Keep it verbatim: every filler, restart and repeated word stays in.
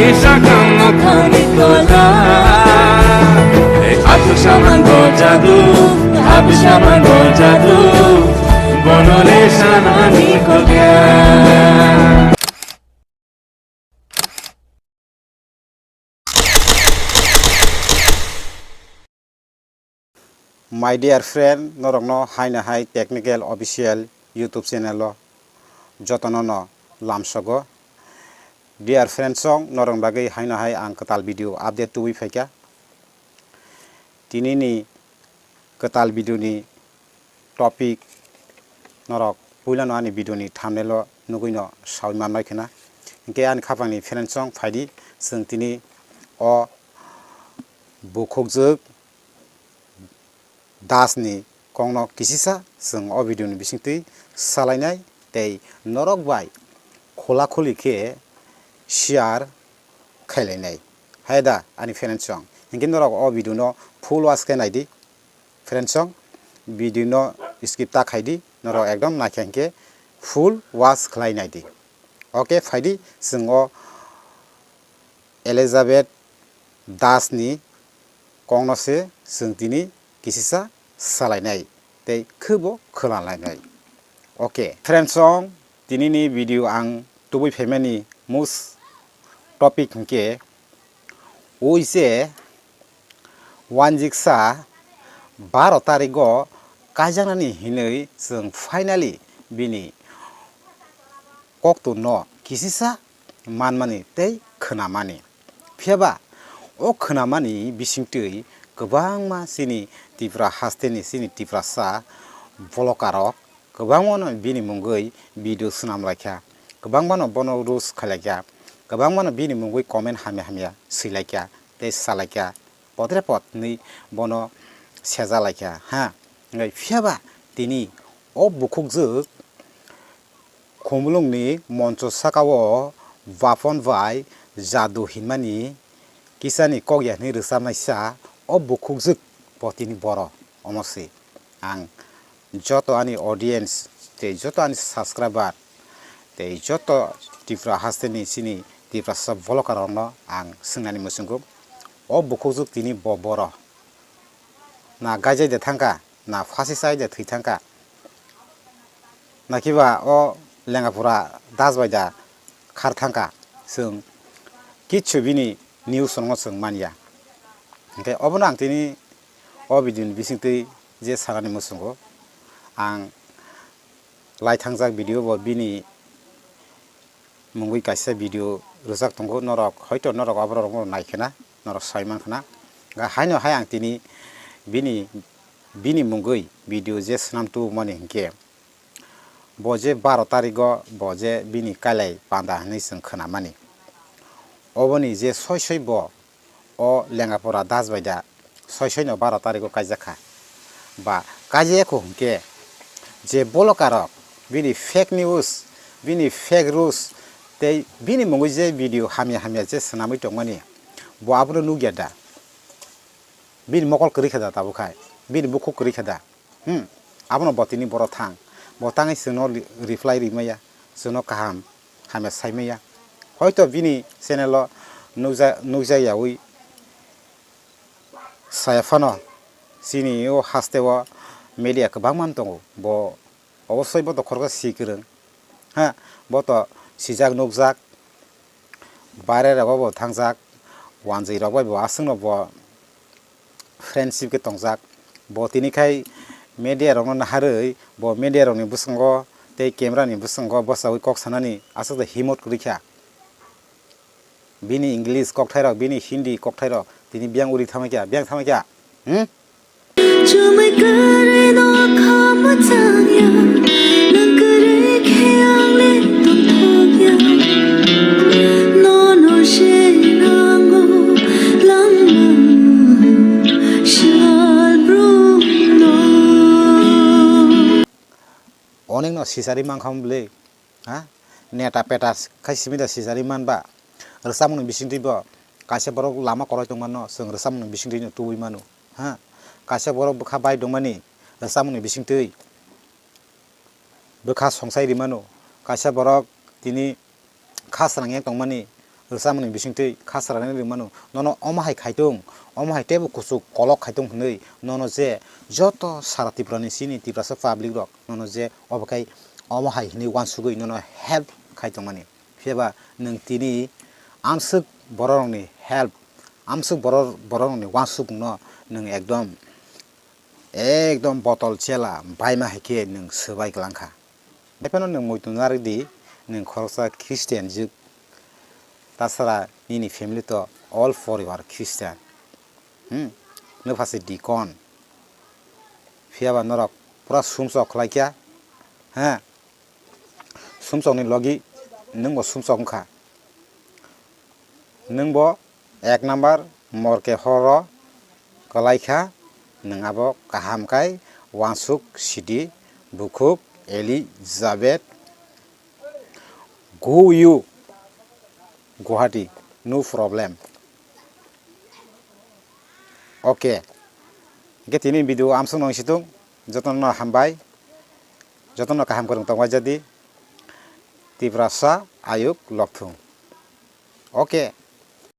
Sakang mokhani tola, hapsa man bo jadu, hapsa man bo jadu, bonole sanani kokya. My dear friend, norokno haino hai Technical Official YouTube channel o jotono no lamsogo. Dear friends song, norok bagwi haino hai ang kwtal video update tubui phaikha. Tini ni kwtal video ni topic norok puilano ani video ni thumbnail o nugui no saui manbai khna. Hinkhe ani khapang ni friends song phaidi, chwng tini o bukhukjwk Das ni kokno kisisa chwng o video ni bisingtwi salainai tei norok bai khula khuli khe share khailainai. Hai da ani friends song, hinkhe norok o video no full watch khe naidi friends song, video no skip ta khaidi, norok ekdom naikha hinkhe full watch khlai naidi. Ok, phaidi chwng o Elizabeth Das ni kokno se chwng tini kisisa salainai tei khwbo khwlalainai. Ok, friends song, tini ni video ang tubui phaimani most topic hinkhe ui se wanjiksa baro tarigo kaijaknani hinwi chwng finally bini koktwno kisisa manmani tei khwnamani. Phiyaba o khwnamani bisingtwi kwbangma chini Tripura hasteni chini Tiprasa vloggerrok kwbangmano bini mungwi video swnam laikha, kwbangmano bono roast khlai laikha, kwbangmano bini mungwi comment hamya hamya swi laikha tei sa laikha, potre pot hwnwi bono seja laikha ha. Phiyaba tini o bukhukjwk Khumulwngni moncho saka-o Bapon bai Jadu hinmani kisani kok ya hwnwi rwchapnaisa o bukhukjwk bo tini boro. Omo se ang joto ani audience tei joto ani subscriber tei joto Tripura hasteni chini Tiprasa vloggerrokno ang swngnani muchungo, o bukhukjwk tini bo boro na gaijai de thangkha, na phasi chai de thwi thangkha, na kiba o Lengapura Das bai da khar thangkha, chwng kichu bini news rokno chwng manya. Hinkhe obono ang tini o video ni bisingtwi je sanani muchungo, ang lai thangjak video bo bini mungwi kaisa video rwjak tongo, norok hoito norok aborok rokno nai khna, norok sai man khna. Ga haino hai ang tini bini, bini mungwi video je swnam tubumani hinkhe bo je baro tarigo bo je bini kailai panda hinwi chwng khna mani. Oboni je soi soi bo o Lengapura Das bai da soi soi no baro tarigo kaijak kha. Ba kaijak kho hinkhe je vloggerrok bini fake news, bini fake roast tei bini mungwi je video hamya hamya je swnamwi tongmani, bo abono nukya da? Bini mokol kwrwi kha da tabuk hai? Bini bukhuk kwrwi kha da? Hmm, abono bo tini boro thang. Bo tangwi chwngno li-, reply rimaya, chwngno kaham hamya saimaya. Hoito bini channel o nukja-, nukjakyawi saya phano chini o haste o media kwbangma tongo. Bo obosoi bo to khoroksa si kwrwng. Ha, bo to sijak nukjak, baire rogo bo thangjak, wanjwi rok bai bo aswkno bo friendship khe tongjak. Bo tini khai media rokno naharwi, bo media rokni bwskango tei camera ni bwskango bwchaui kok sanani aswk da himot kwrwi kha. Bini English kokthairok, bini Hindi kokthairok tini biyang uri thamai kha, biyang thamai kha. Hmm? Chumui kwrwi no kha mwchang ya, nwng kwrwi khe ang le tongthok ya. Nono se nango langma sal brumno. Onekno sisari mankha bwle, ha? Neta peta khai simi da sisari manba. Rwchapmungni bisingtwi bo kaisa borok lama kwrwi tongmano chwng rwchapmungni bisingtwi no tubui mano, ha? Kaisa borok bwkha bai tongmani rwchapmungni bisingtwi bwkha songsai rimano. Kaisa borok tini kha srangya tongmani Rwchapmani bisingtwi kha chwrairokno ringmano, nono omo hai khaitung, omo hai teibo kuchuk kolok khaitung hwnwi nono je joto sara Tripurani chini Tiprasa public rok nono je obo khai omo hai hwnwi uansugwi nono help khai tongmani. Phiyaba nwng tini amswk bororokni help, amswk boror-, bororokni uansukmungno nwng ekdom, ekdom botol chela baima hai khe nwng swbai kwlangkha. Haiphano nwng muitu narwk di, nwng khoroksa Christian jwk, tasara nini family to all poribar Christian. Hmm? Nwpha se deacon. Phiyaba norok pura sumsok khlaikha. Ha? Sumsokni logi nwngbo sumsok wngkha. Nwngbo ek number morke horo kwlaikha, nwng abo kaham khai uansuk sidi, bukhuk Elizabeth, go you Guwahati, no problem. Okay. Hingke tini video amsong nang situng, jotono hambai, jotono kaham kwrwng tongbai jadi, Tiprasa ayuk lokthung. Okay.